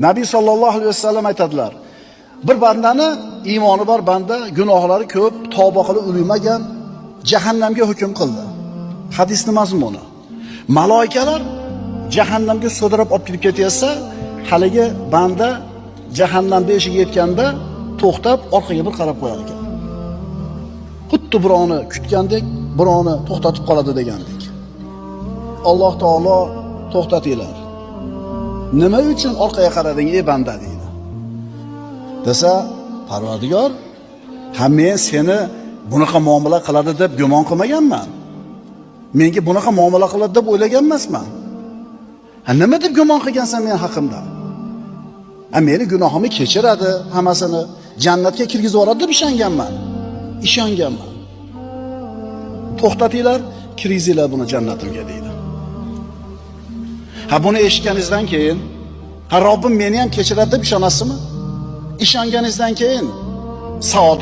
Nabiy sallallohu alayhi vasallam aytadilar: bir bandani iymoni bor banda, gunohlari ko'p, tavba qilib ulug'magan, jahannamga hukm qildi. Hadisning mazmuni. Maloikalar jahannamga sudrab olib kirib ketayotsa, haligi banda jahannam eshigiga yetganda to'xtab orqaga bir qarab qo'yar ekan. Xuddi birovni kutgandek, birovni to'xtatib qoladi degandek. Alloh taolo to'xtatinglar. Nima uchun orqaga qarading ey banda deydi. Desa, Parvardigor, ha men seni bunaqa muomala qiladi deb gumon qilmaganman. Menga bunaqa muomala qiladi deb o'ylagan emasman. Ha nima deb gumon qilgansan men haqimda? Ha meni gunohimni kechiradi, hammasini jannatga kirgizib yuboradi deb ishonganman. Ishonganman. To'xtatinglar, kirgizinglar buni jannatimga deydi. Ha buni eshitganingizdan keyin, ha Robbim meni ham kechiradi deb ishonasizmi? Ishonganingizdan keyin saodat